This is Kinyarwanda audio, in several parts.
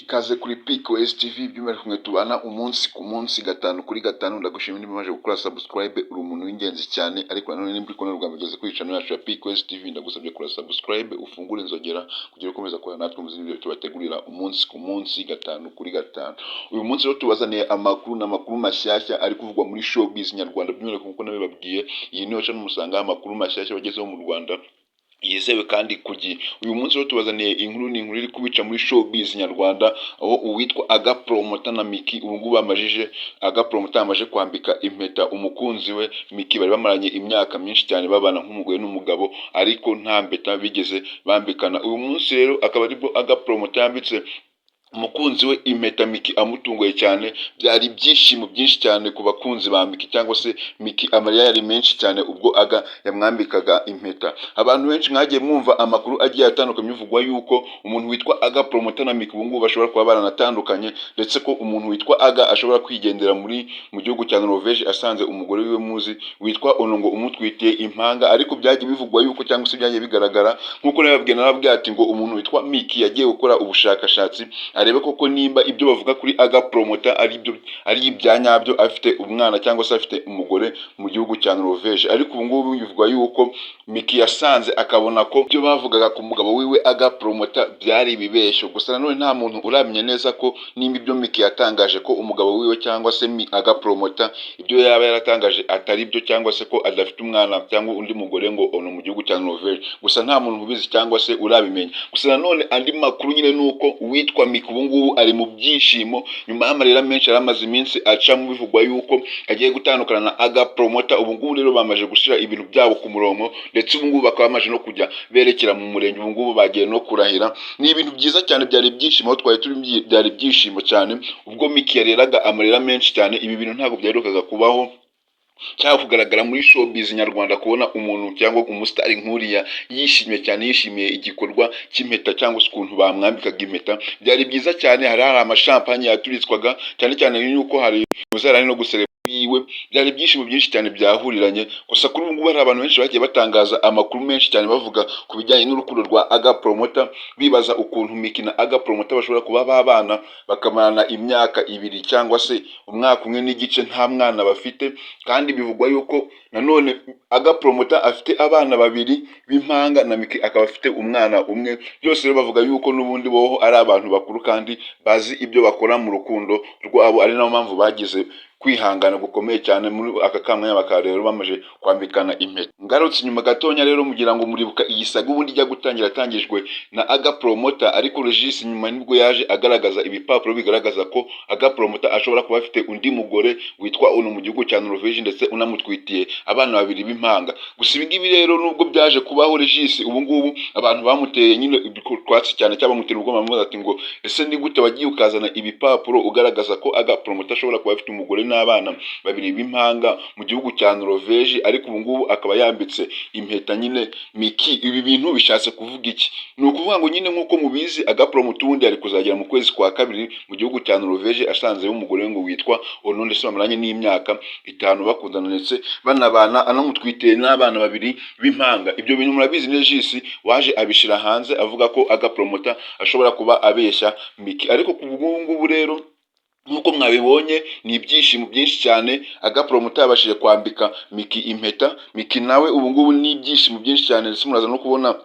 Ikaze kuri PKS TV, by'umwihariko mwe tubana umunsi ku munsi, gatanu kuri gatanu. Ndagushimira niba umaze gukora subscribe, uri umuntu w'ingenzi cyane. Ariko nanone nimba uri kubona bwa mbere ugeze kuri channel yacu ya PKS TV, ndagusabye kora subscribe, ufungure inzogera kugira ukomeza kubana natwe mu zindi video tubategurira umunsi ku munsi, gatanu kuri gatanu. Uyu munsi rero tubazaniye amakuru n'amakuru mashyashya ari kuvugwa muri showbiz nyarwanda, by'umwihariko nkuko nabibabwiye, iyi niyo channel musangaho amakuru mashyashya bagezeho mu Rwanda yizewe kandi ku gihe. Uyu munsi rero tubazaniye inkuru, ni inkuru iri kubica muri showbiz nyarwanda, aho uwitwa Aga Promoter na Miki ubu ngubu bamajije, Aga Promoter yamaze kwambika impeta umukunzi we Miki. Bari bamaranye imyaka myinshi cyane babana nk'umugore n'umugabo, ariko nta mpeta bigeze bambikana. Uyu munsi rero akaba aribwo Aga Promoter yambitse umukunzi we impeta Miki, amutunguye cyane. Byari ibyishimo byinshi cyane ku bakunzi ba Miki cyangwa se Miki, amarira yari menshi cyane ubwo Aga yamwambikaga impeta. Abantu benshi mwagiye mwumva amakuru agiye atandukanye bivugwa yuko umuntu witwa Aga Promoter na Miki ubu ngubu bashobora kuba baranatandukanye, ndetse ko umuntu witwa Aga ashobora kwigendera mu gihugu cya Norvège asanze umugore wiwe muzi witwa Onongo umutwitiye impanga. Ariko byagiye bivugwa yuko cyangwa se byagiye bigaragara nkuko nababwiye, narababwiye ati ngo umuntu witwa Miki yagiye gukora ubushakashatsi arebe koko nimba ibyo bavuga kuri Aga Promoter ari byo, ari ibya nyabyo, afite umwana cyangwa se afite umugore mu gihugu cya Norvège. Ariko ubu ngubu bivugwa yuko Miki yasanze akabona ko ibyo bavugaga ku mugabo wiwe Aga Promoter byari ibibeshyo. Gusa nanone nta muntu uramenya neza ko nimba ibyo Miki yatangaje ko umugabo wiwe cyangwa se Aga Promoter ibyo yaba yaratangaje atari byo, cyangwa se ko adafite umwana cyangwa undi mugore ngo ono mu gihugu cya Norvège. Gusa nta muntu ubizi cyangwa se urabimenya. Gusa nanone andi makuru nyine ni uko uwitwa Miki ubu ngubu ari mu byishimo nyuma y'amarira menshi yari amaze iminsi acamo bivugwa yuko agiye gutandukana na Aga Promoter. Ubu ngubu rero bamaze gushyira ibintu byabo ku murongo, ndetse ubu ngubu bakaba bamaze no kujya berekera mu murenge. Ubu ngubu bagiye no kurahira. Ni ibintu byiza cyane, byari ibyishimo aho twari turi, byari ibyishimo cyane ubwo Miki yareraga amarira menshi cyane. Ibi bintu ntabwo byaherukaga kubaho cyangwa kugaragara muri showbiz nyarwanda, kubona umuntu cyangwa umusitari nk'uriya yishimye cyane, yishimiye igikorwa cy'impeta cyangwa se ukuntu bamwambikaga impeta. Byari byiza cyane, hari amashampanye yaturitswaga cyane cyane yuko hari muzarani no guserebura yiwe. Byari ibyishimo byinshi cyane byahuriranye. Gusa kuri ubu ngubu hari abantu benshi bagiye batangaza amakuru menshi cyane bavuga ku bijyanye n'urukundo rwa Aga Promoter, bibaza ukuntu Miki na Aga Promoter bashobora kuba babana bakamarana imyaka 2 cyangwa se umwaka umwe n'igice nta mwana bafite, kandi bivugwa yuko nanone Aga Promoter afite abana babiri b'impanga na Miki akaba afite umwana umwe. Byose rero bavuga yuko n'ubundi boho ari abantu bakuru kandi bazi ibyo bakora mu rukundo rwabo, ari nayo mpamvu bagize kwihangana gukomeye cyane muri aka kamwanya, bakaba rero bamaze kwambikana impeta. Ngarutse inyuma gatonya rero, mugira ngo muribuka iyi saga ubundi ijya gutangira yatangijwe na Aga Promoter, ariko Regis nyuma nibwo yaje agaragaza ibipapuro bigaragaza ko Aga Promoter ashobora kuba afite undi mugore witwa Uno mu gihugu cya Norvège, ndetse unamutwitiye abana babiri b'impanga. Gusa ibi ngibi rero nubwo byaje kubaho, Regis ubu ngubu abantu bamuteye nyine utwatsi cyane cyangwa bamutera ubwoba, bamubaza ati ngo ese ni gute wagiye ukazana ibipapuro ugaragaza ko Aga Promoter ashobora kuba afite umugore n'abana babiri b'impanga mu gihugu cya Norvège, ariko ubu ngubu akaba yambitse impeta nyine Miki? Ibi bintu bishatse kuvuga iki? Ni ukuvuga ngo nyine nk'uko mubizi, Aga Promoter ubundi ari kuzagera mu kwezi kwa kabiri mu gihugu cya Norvège asanzeyo umugore we ngo witwa Ono, ndetse bamaranye n'imyaka 5 bakundana ndetse banabana, anamutwitiye n'abana babiri b'impanga. Ibyo bintu murabizi, Regis waje abishyira hanze avuga ko Aga Promoter ashobora kuba abeshya Miki. Ariko ku ngubu ngubu rero nk'uko mwabibonye, ni ibyishimo byinshi cyane. Aga Promoter yabashije kwambika Miki impeta, Miki nawe ubu ngubu ni ibyishimo byinshi cyane, ndetse muraza no kubona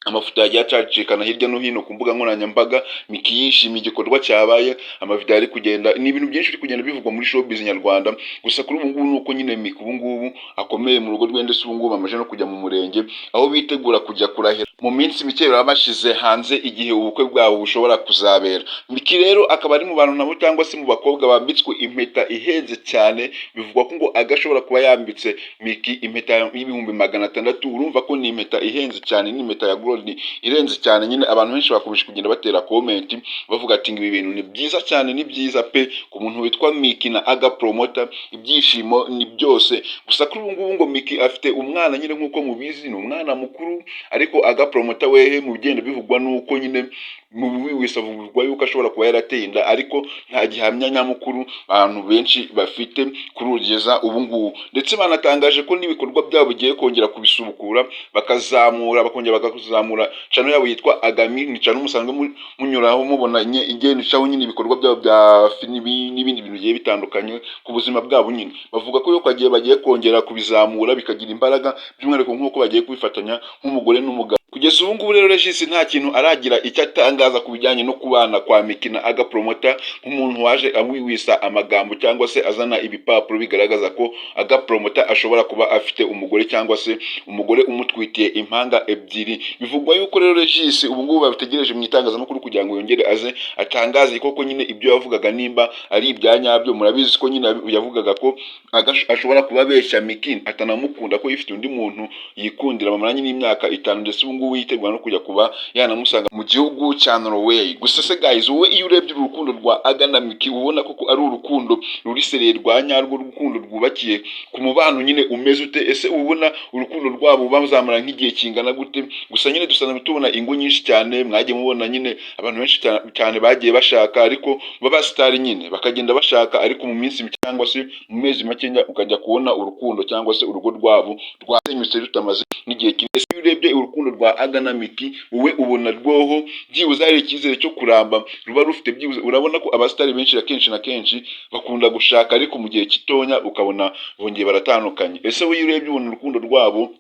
amafoto yagiye acicikana hirya no hino ku mbuga nkoranyambaga Miki yishimiye igikorwa cyabaye, amavideo ari kugenda, ni ibintu byinshi biri kugenda bivugwa muri showbiz nyarwanda. Gusa kuri ubu ngubu ni uko nyine Miki ubu ngubu akomeye mu rugo rwe, ndetse ubu ngubu bamaze no kujya mu murenge aho bitegura kujya kurahira. Mu minsi mike baba bashyize hanze igihe ubukwe bwabo bushobora kuzabera. Miki rero akaba ari mu bantu nabo cyangwa se mu bakobwa bambitswe impeta ihenze cyane. Bivugwa ko ngo agashobora kuba yambitse Miki impeta y'600,000. Urumva ko ni impeta ihenze cyane, ni impeta ya gold irenze cyane nyine. Abantu benshi bakomeje kugenda batera comment bavuga ati ngo ibi bintu ni byiza cyane, ni byiza pe ku muntu witwa Miki na Aga Promoter, ibyishimo ni byose. Gusa kuri ubu ngubu ngo Miki afite umwana nyine, nk'uko mubizi ni umwana mukuru, ariko Aga Promoter wehe mu bigenda bivugwa nuko nyine mu wese avugwa yuko ashobora kuba yarateye inda, ariko nta gihamya nyamukuru abantu benshi bafite kurugeza ubu ngubu. Ndetse banatangaje ko n'ibikorwa byabo bigiye kongera kubisubukura, bakazamura, bakongera bakazamura channel yabo yitwa Agami. Ni channel musanzwe munyuraho mubona igenda icaho nyine ibikorwa byabo bya filimi n'ibindi bintu bigiye bitandukanye ku buzima bwabo nyine. Bavuga ko yuko bagiye kongera kubizamura bikagira imbaraga, by'umwihariko nk'uko bagiye kubifatanya nk'umugore n'umugabo. Kugeza ubu ngubu rero, Regis nta kintu aragira icyo atangaza ku bijyanye no kubana kwa Micky na Aga Promoter, nk'umuntu waje awiwisa amagambo cyangwa se azana ibipapuro bigaragaza ko Aga Promoter ashobora kuba afite umugore, cyangwa se umugore umutwitiye impanga ebyiri. Bivugwa yuko rero Regis ubu ngubu babitegereje mu itangazamakuru kugira ngo yongere aze atangaze koko nyine ibyo yavugaga nimba ari ibya nyabyo. Murabizi ko nyine yavugaga ko ashobora kuba abeshya Micky, atanamukunda, ko yifitiye undi muntu yikundira bamaranye n'imyaka 5, ndetse ubu ngubu yitegura no kujya kuba yanamusanga mu gihugu cya Norway. Gusa se guys, wowe iyo urebye uru rukundo rwa Aga na Micky, ubona koko ari urukundo ruri sérieux, rwa nyarwo, urukundo rwubakiye ku mubano nyine umeze ute? Ese ubona urukundo rwabo bazamara nk'igihe kingana gute? Gusa nyine dusanzwe tubona ingo nyinshi cyane, mwagiye mubona nyine abantu benshi cyane bagiye bashaka, ariko b'abasitari nyine bakagenda bashaka, ariko mu minsi mike cyangwa se mu mezi make ukajya kubona urukundo cyangwa se urugo rwabo rwasenyutse rutamaze n'igihe kinini. Ese iyo urebye urukundo rwa Aga na Micky, wowe ubona rwoho byibuze hari icyizere cyo kuramba ruba rufite? Byibuze urabona ko abasitari benshi akenshi na kenshi bakunda gushaka, ariko mu gihe gitonya ukabona bongeye baratandukanye. Ese wowe iyo urebye ubona urukundo rwabo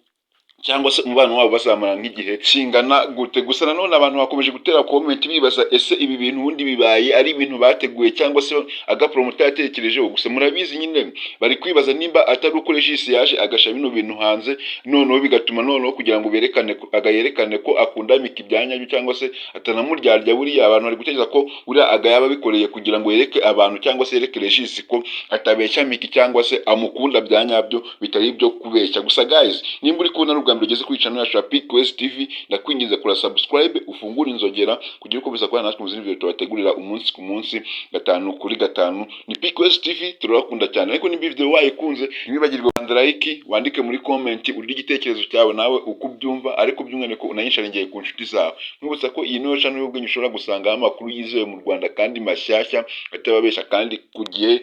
cyangwa se umubano wabo bazamara nk'igihe kingana gute? Gusa nanone abantu bakomeje gutera comment bibaza: ese ibi bintu ubundi bibaye ari ibintu bateguye, cyangwa se Aga Promoter yatekerejeho? Gusa murabizi nyine, bari kwibaza nimba atari uko Regis yaje agashyira bino bintu hanze, noneho bigatuma noneho kugira ngo berekane, Aga yerekane ko akunda Micky bya nyabyo cyangwa se atanamuryarya. Buriya abantu bari gutekereza ko buriya Aga yaba abikoreye kugira ngo yereke abantu cyangwa se yereke Regis ko atabeshya Micky, cyangwa se amukunda bya nyabyo bitari ibyo kubeshya. Gusa guys, nimba uri kubona ari ubwa mbere ugeze kuri channel yacu ya PQS TV, ndakwinginze kura subscribe, ufungure inzogera kugira ukomeza kubana natwe mu zindi video tubategurira umunsi ku munsi, gatanu kuri gatanu. Ni PQS TV, turabakunda cyane. Ariko nimba video wayikunze, ntiwibagirwe gukanda like, wandike muri comment urye igitekerezo cyawe nawe uko ubyumva, ariko by'umwihariko unayisharingiye ku nshuti zawe. Nkwibutsa ko iyi niyo channel y'ubwenge ushobora gusangaho amakuru yizewe mu Rwanda kandi mashyashya, atababeshya kandi ku gihe.